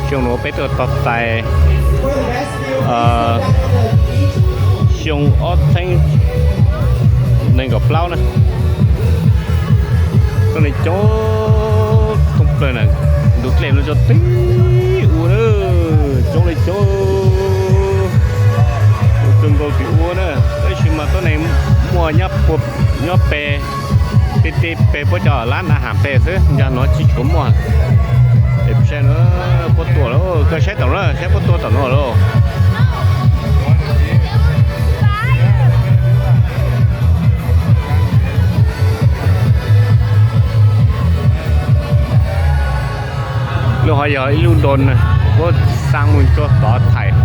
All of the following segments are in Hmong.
Xyoo no peb tuaj tos txais xyoo ob txheeb nees nkaum plaub na. Coob li coob, coob plaws na, ntu dlej no cov tib ua na, coob li coob, ua kawg nkaus tim ua na. Tab sis mas tuab neeg muaj nyob pem, tej tej pem puab cov lab nav ham pem xwb, nyob no tsis tshua muaj. Es saib na, puab tua lawm, koj saib tom no, saib puab tua tom no lawm. Lub hov yog ib lub do, puab xaa mus rua tod thaim.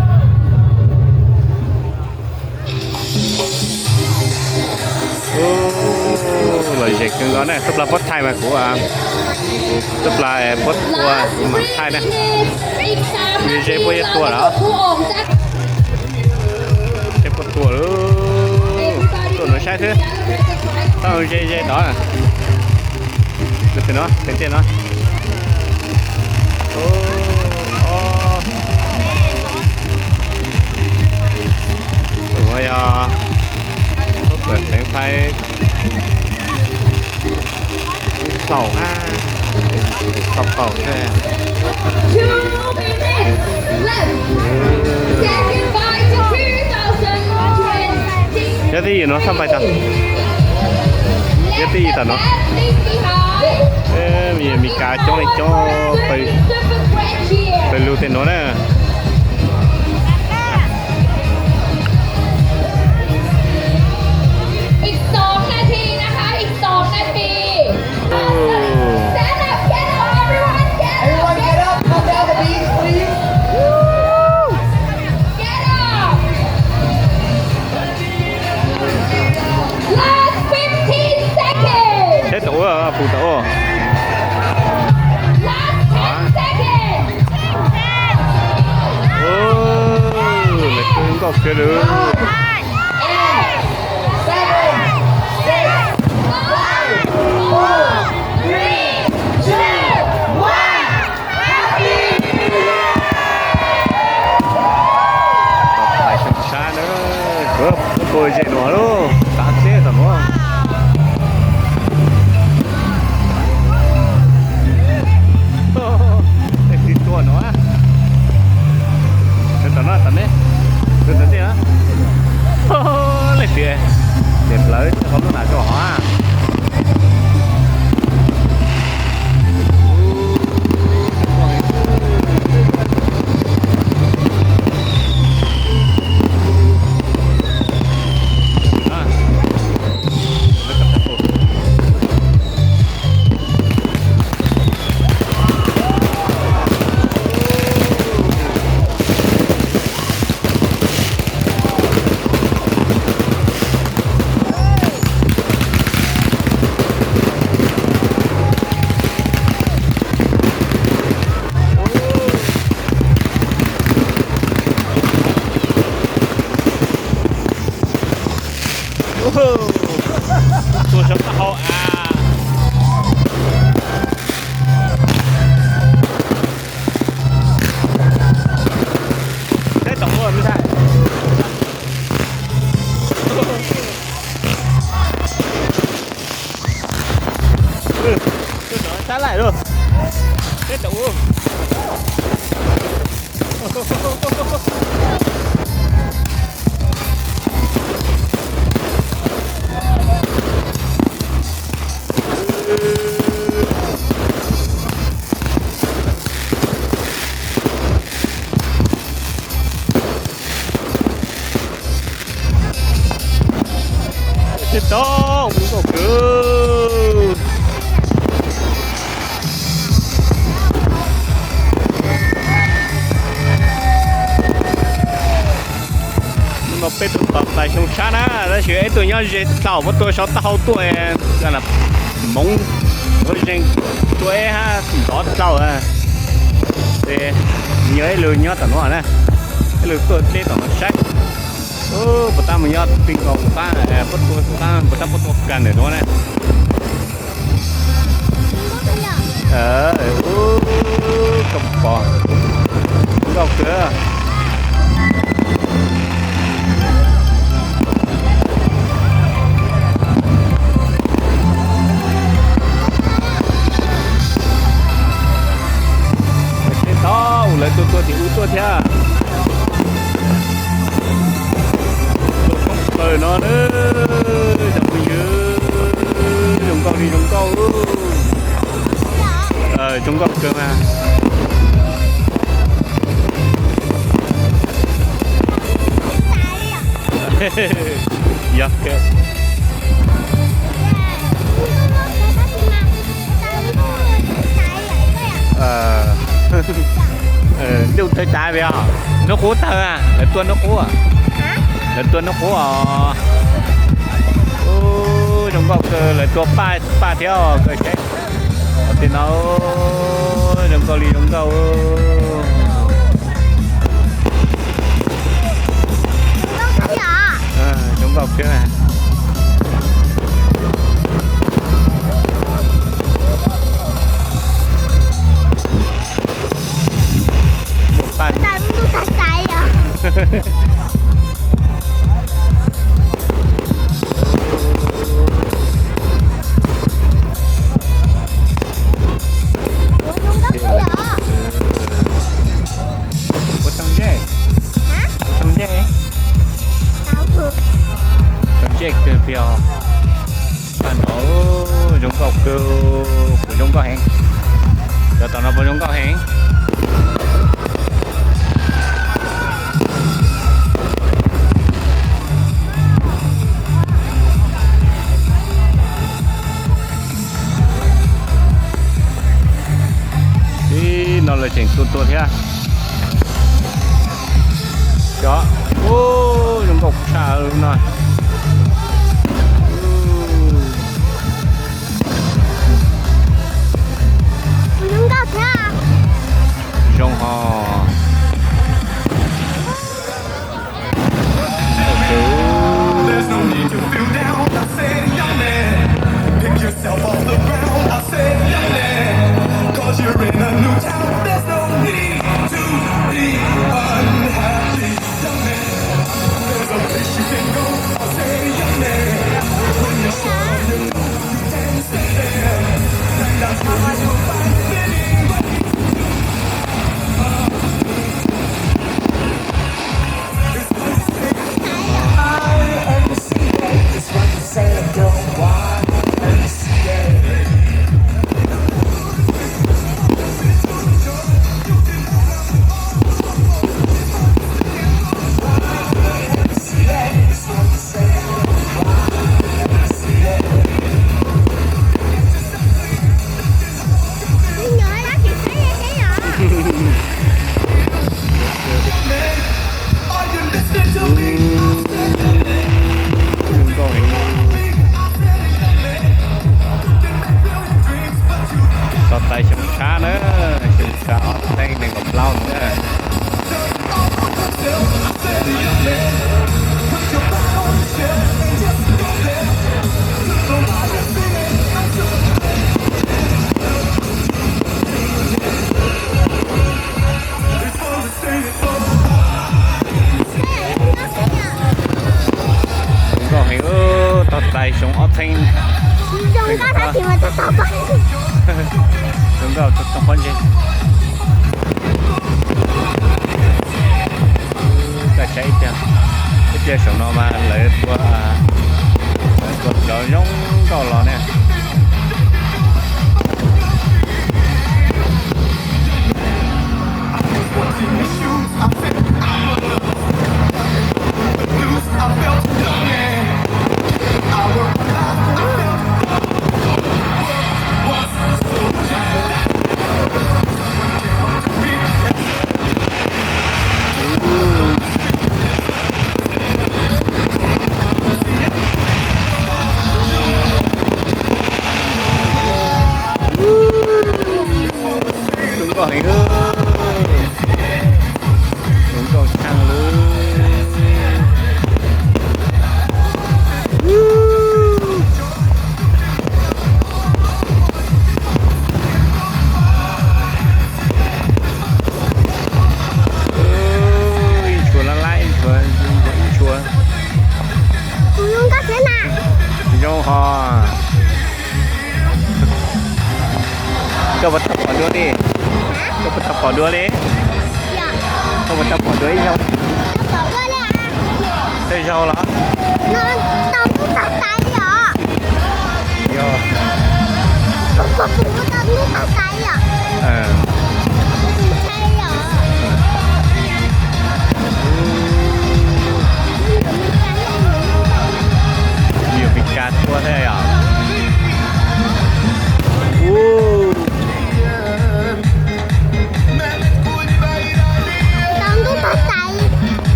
Lom zem kawg nkaus na, tub plag puab thaij mas kuv, tub plag puab tua kuv mam thaij na. Ze ze puab yuav tua lawm. Ze puab tua lawm. Tuaj no saib xwb. Tau ze ze tod. Tus no, tus tiaj no. Tus no yog tub plag teev phais. Txaus, txaus paus thiab. Nyob twj ywm no xab pais tag. Nyob twj ywm tom no. Me Meskas coob li coob, pawg lug tej no na. อีกสองนาทีนะคะ อีกสองนาที Stand up, get up, everyone, get up, get up. Come down the beach, please. Get up. Last fifteen seconds. Seb tau ua, pum tau ua. Last ten seconds. Lawv kuj nkauj kawg lawm. Eight, seven, six, five, four, three, two, one. Sab na, kuv tua ze no lawm, tav teb tom no. Tej txiv tua no, tom no tom ne, tom tej no, leej twg, ces plawv qhov lub nas rau hov. Tua saum taub hau av. Teb tom ua me ntxhais. Sab laim lauj. Teb tom ua. Teb tom ua nkauj kawg. Hnub no peb tuaj tos txais xyoo tshab na, tab sis ib tug nyob ze txaus, puab tua saum taub hau tuaj, moov, puab zeeg tuaj ib hab ntov txaus. Ces yog ib lug nyob tom no na, ib lug tuaj dleb tom no saib. Puas tab mus nyob ti nkaus puas tab, puab tua puas tab, puas tab puab tua kag ntawm no na. Koj pom, tuaj thiab. Tuaj thoob plaws no na, cov phooj ywg, zoo nkauj li zoo nkauj. Zoo nkauj kawg mas. Yog kawg. Ntuj tawg tas vim os, hnub qub tawg, lawv tua hnub qub, lawv tua hnub qub os. Ub, zoo nkauj kawg, lawv tua paj paj thiab os, kawg saib. Tej no zoo nkauj li zoo nkauj. Zoo nkauj kawg. Ua tau ntsej, ua tau ntsej, tau ntsej kawg plig os. Paj no zoo nkauj kawg, puas zoo nkauj heev? Cov tom no puas zoo nkauj heev? Ib no lawv tseem tua tua thiab. Cov, ub, zoo nkauj tshaj no. Zoo nkauj thiab. Zoo ho. Txog tais xyoo tshiab na, xyoo tshiab ob txhiab nees nkaum plaub na. Zoo nkauj heev, tog tais xyoo ob txhiab. Zoo nkauj txog pob ntseg. Koj saib ib pliag, ib pliag saum no mas lawv tua, lawv tua cov zoo nkauj los ne. Zoo nkauj heev, zoo nkauj tshaj li. Ib tshuav lab lab, ib tshuav, ib tshuav. Zoo ho. Koj puas tau pom dua li? Koj puas tau pom dua li? Ua tau pom dua ib zaug. Tej zaug los? Yog. Yog Meskas tua thiab yom.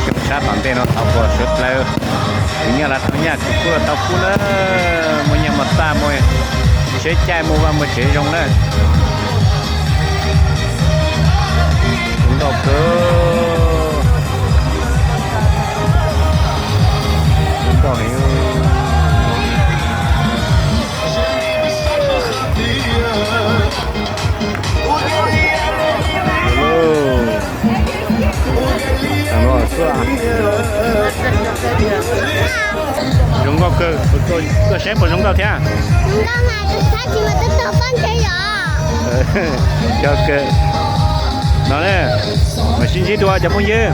Xyoo sab tom ntej no tau puas suav dlawg, kuv nyiaj los tau nyaj, kuv kub los tau kub na, muaj nyiaj muaj txaj, muaj siab caij mus vaj mus tsev zoo na. Zoo nkauj kawg, zoo nkauj heev. Zoo nkauj kawg, koj saib puas zoo nkauj thiab? Cov kawg no ne, mam sib ntsib dua cov phooj ywg.